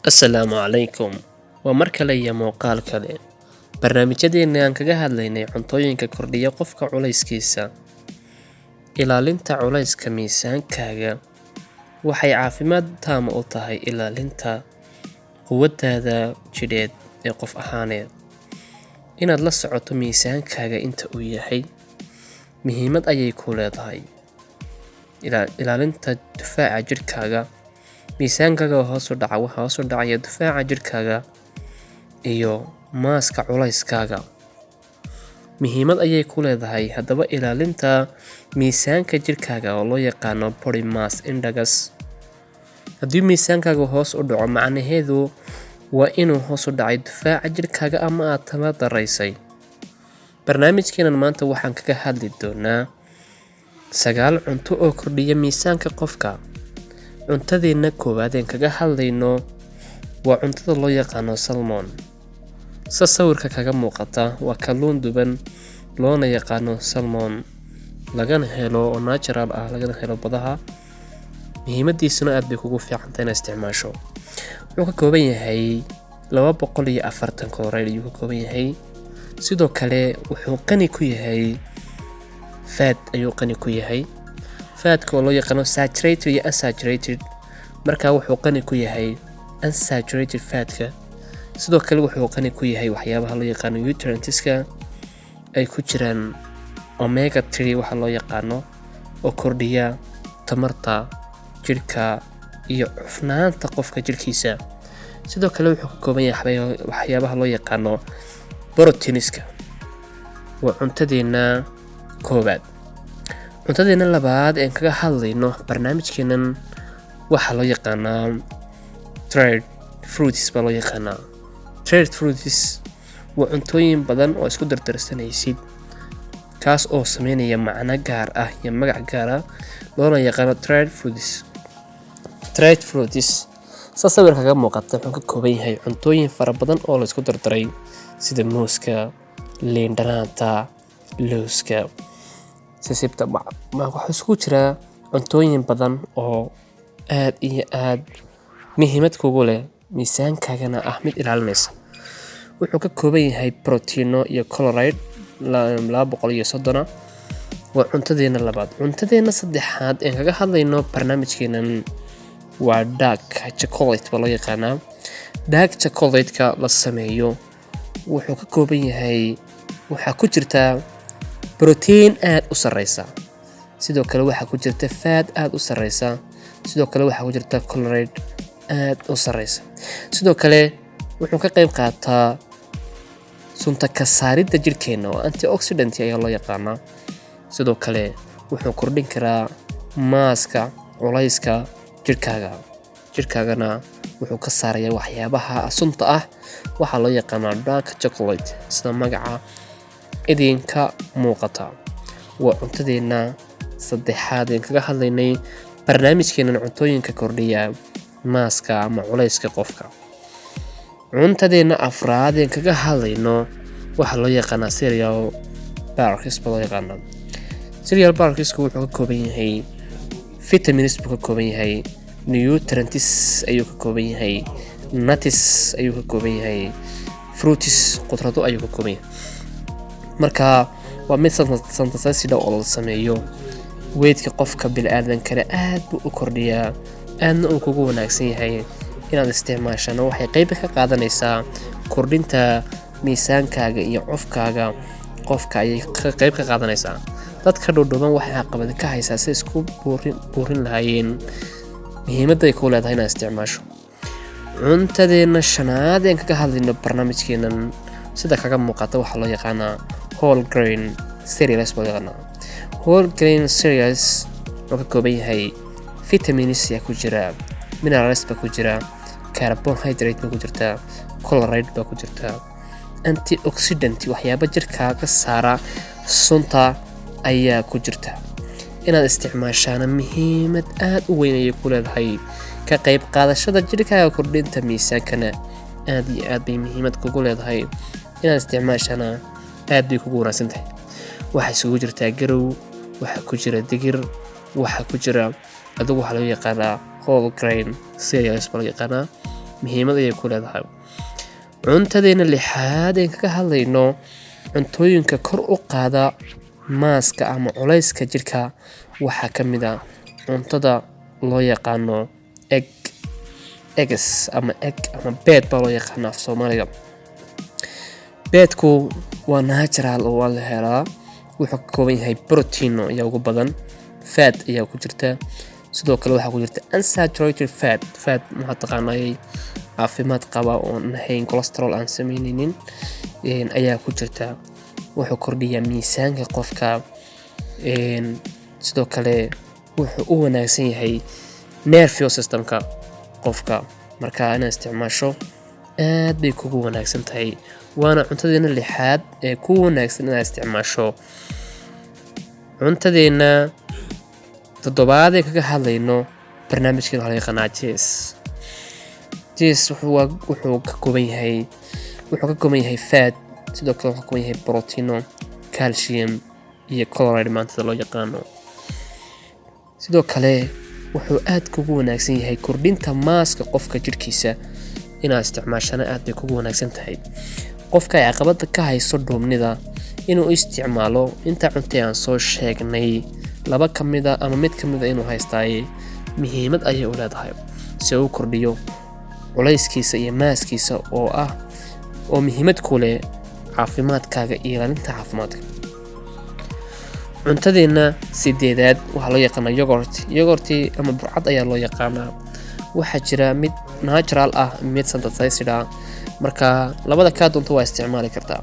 Asalaamu calaykum. Waa mar kale iyo muuqaal kale. Barnaamijyadeena aan kaga hadlaynay cuntooyinka kordhiya qofka culayskiisa. Ilaalinta culayska miisaankaaga waxay caafimaad taama u tahay ilaalinta quwaddaada jidheed ee qof ahaaneed. Inaad la socoto miisaankaaga inta uu yahay muhiimad ayay ku leedahay. Ilaalinta difaaca jidhkaaga, miisaankaaga oo hoos u dhaca waxaa hoos u dhacaya difaaca jidhkaaga iyo maaska culayskaaga. Muhiimad ayay ku leedahay haddaba ilaalinta miisaanka jidhkaaga oo loo yaqaano body mass index. Haddii miisaankaaga hoos u dhaco, macnaheedu waa inuu hoos u dhacay difaaca jidhkaaga ama aad tamar daraysay. Barnaamijkeenan maanta waxaan kaga hadli doonaa 9 cunto oo kordhiya miisaanka qofka. Cuntadeena koowaad een kaga hadlayno waa cuntada loo yaqaano salmon. Sa sawirka kaga muuqata waa kalluun duban loona yaqaano salmon, lagana helo oo natural ah, lagana helo badaha. Muhiimadiisuna aad bay kugu fiican tahay inaad isticmaasho. Wuxuu ka kooban yahay 240 calorie ayuu ka kooban yahay. Sidoo kale wuxuu qani ku yahay fat ayuu qani ku yahay. Fatka oo loo yaqaano saturated iyo unsaturated. Markaa wuxuu qani ku yahay unsaturated fatka. Sidoo kale wuxuu qani ku yahay waxyaabaha loo yaqaano nutrientska ay ku jiraan omega 3 waxa loo yaqaano oo kordhiya tamarta jidhka iyo cufnaanta qofka jidhkiisa. Sidoo kale wuxuu ka kooban yahay waxyaabaha loo yaqaano proteinska. Waa cuntadeena koowaad. Cuntadeena labaad een kaga hadlayno barnaamijkeenan waxaa loo yaqaanaa dried fruits baa loo yaqaanaa. Dried fruits waa cuntooyin badan oo isku dardarsanaysid, kaas oo sameynaya macno gaar ah iyo magac gaar ah loona yaqaano dried fruits. Dried fruits sa sawirka kaga muuqata wuxuu ka kooban yahay cuntooyin fara badan oo la isku dardaray sida muuska, liin dhanaanta, lowska, sisibta. Waxaa isku jira cuntooyin badan oo aad iyo aad muhiimad kugu leh, miisaankaagana ah mid ilaalinaysa. Wuxuu ka kooban yahay borotiino iyo calorie 230. Waa cuntadeena labaad. Cuntadeena saddexaad een kaga hadlayno barnaamijkeenan waa dark chocolate baa loo yaqaanaa. Dark chocolate-ka la sameeyo wuxuu ka kooban yahay, waxaa ku jirta borotiin aad u sarreysa. Sidoo kale waxaa ku jirta fat aad u sarreysa. Sidoo kale waxaa ku jirta calorie aad u sarreysa. Sidoo kale wuxuu ka qayb qaataa sunta ka saaridda jidhkeena oo antioxidant ayaa loo yaqaanaa. Sidoo kale wuxuu kordhin karaa maaska culayska jidhkaaga. Jidhkaagana wuxuu ka saarayaa waxyaabaha sunta ah. Waxaa loo yaqaanaa dark chocolate sida magaca idinka muuqata. Waa cuntadeena saddexaad een kaga hadlaynay barnaamijkeenan cuntooyinka kordhiya maaska ama culayska qofka. Cuntadeena afraad een kaga hadlayno waxaa loo yaqaanaa cereal bars baa loo yaqaanaa. Cereal barsku wuxuu ka kooban yahay vitamins buu ka kooban yahay, nutrients ayuu ka kooban yahay, nuts ayuu ka kooban yahay, fruits qudrado ayuu ka kooban yahay. Marka waa mid synthesized oo la sameeyo. Weight-ka qofka bini'aadankana aad buu u kordhiyaa, aadna uu kugu wanaagsan yahay inaad isticmaashana. Waxay qayb ka qaadanaysaa kordhinta miisaankaaga iyo cufkaaga qofka ayay qayb ka qaadanaysaa. Dadka dhuudhuuban waxay caqabad ka haysaa si isku buurin lahaayeen. Muhiimadda ay ku leedahay inaad isticmaasho. Cuntadeena shanaad een kaga hadlayno barnaamijkeenan sida kaga muuqata waxaa loo yaqaanaa whole grain cereals baa loo yaqaanaa. Whole grain cereals wuxuu ka kooban yahay vitamins ayaa ku jira, minerals baa ku jira, carbohydrate baa ku jirta, calorie baa ku jirta, antioxidant waxyaabo jirka ka saara sunta ayaa ku jirta. Inaad isticmaashaana muhiimad aad u weyn ayay ku leedahay ka qayb qaadashada jidhkaaga kordhinta miisaankana aad iyo aad bay muhiimad kugu leedahay. Inaad isticmaashana aad bay kugu wanaagsan tahay. Waxaa isugu jirtaa garow, waxaa ku jira digir, waxaa ku jira adigu waxaa loo yaqaanaa whole grain cereals baa loo yaqaanaa. Muhiimad ayay ku leedahay. Cuntadeena lixaad een kaga hadlayno cuntooyinka kor u qaada mass-ka ama culayska jirka waxaa ka mid ah cuntada loo yaqaano egg, eggs ama egg ama beed baa loo yaqaanaa af Soomaaliga. Beedku waa natural oo waa la helaa. Wuxuu ka kooban yahay protein ayaa ugu badan, fat ayaa ku jirta, sidoo kale waxaa ku jirta unsaturated fat. Fat maxaa taqaanayay? Caafimaad qaba oon ahayn cholesterol aan sameyneynin ayaa ku jirta. Wuxuu kordhiyaa miisaanka qofka. Sidoo kale wuxuu u wanaagsan yahay nervous systemka qofka. Marka inaad isticmaasho aad bay kugu wanaagsan tahay, waana cuntadeena lixaad ee ku wanaagsan inaad isticmaasho. Cuntadeena toddobaad ee kaga hadlayno barnaamijkan waxaa loo yaqaanaa cheese. Cheese wuxuu ka kooban yahay fat, sidoo kale wuxuu ka kooban yahay proteino, calcium iyo chloride maantada loo yaqaano. Sidoo kale wuxuu aad kugu wanaagsan yahay kordhinta mass-ka qofka jirkiisa. Inaad isticmaashana aad bay kugu wanaagsan tahay. Qofka ay caqabada ka hayso dhuubnida inuu isticmaalo inta cuntay aan soo sheegnay laba ka mida ama mid ka mida inuu haystaaye muhiimad ayay u leedahay si uu u kordhiyo culayskiisa iyo mass-kiisa, oo ah oo muhiimad ku leh caafimaadkaaga iyo ilaalinta caafimaadka. Cuntadeenna sideedaad waxaa loo yaqaanaa yogurt. Yogurt ama burcad ayaa loo yaqaanaa. Waxaa jira mid natural ah, mid synthesized ah, marka labada kaa doonto waa isticmaali kartaa.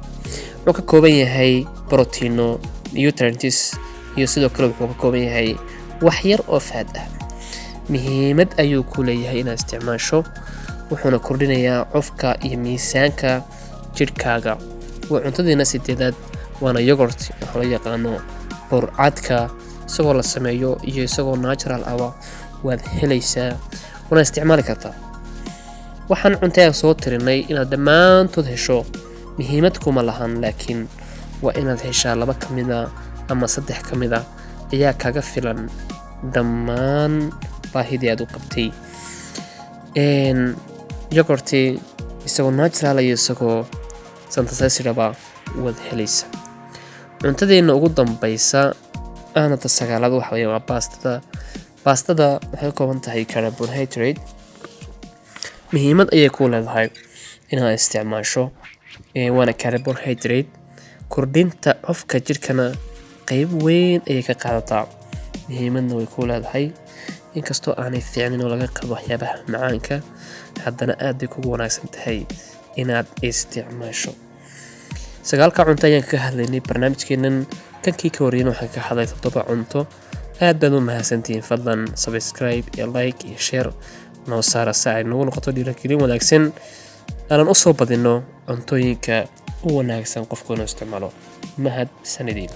Wuxuu ka kooban yahay proteino, nutrients iyo sidoo kale wuxuu ka kooban yahay wax yar oo fat ah. Muhiimad ayuu ku leeyahay inaad isticmaasho, wuxuuna kordhinayaa cufka iyo miisaanka jidhkaaga. Waa cuntadiina sideedaad, waana yogurt, waxaa loo yaqaano burcadka. Isagoo la sameeyo iyo isagoo natural aba waad helaysaa, waana isticmaali kartaa. Waxaan cuntayaan soo tirinay inaad dhammaantood hesho muhiimad kuma lahan, laakiin waa inaad heshaa laba ka mid a ama saddex ka mid a ayaa kaga filan dhammaan baahidii aad u qabtay. Yogurt-i isagoo natural iyo isagoo synthesized-aba waad helaysa. Cuntadeena ugu dambeysa aanata sagaalaad waxa weeye waa baastada. Baastada waxay ka kooban tahay carbohydrate. Muhiimad ayay ku leedahay inaad isticmaasho, waana carbohydrate. Kordhinta cufka jirkana qeyb weyn ayay ka qaadataa, muhiimadna way ku leedahay. Inkastoo aanay fiicnin oo laga qabo waxyaabaha macaanka, haddana aad bay kugu wanaagsan tahay inaad isticmaasho. Sagaalka cunto ayaan kaga hadlaynay barnaamijkeenan. Kankii ka horreeyana waxaan ka hadlay toddoba cunto. Aad baad u mahadsantihiin. Fadlan subscribe iyo like iyo share noo saara si ay nagu noqoto dhiirigelin wanaagsan aanan usoo badino cuntooyinka u wanaagsan qofku inuu isticmaalo. Mahad sanidiin.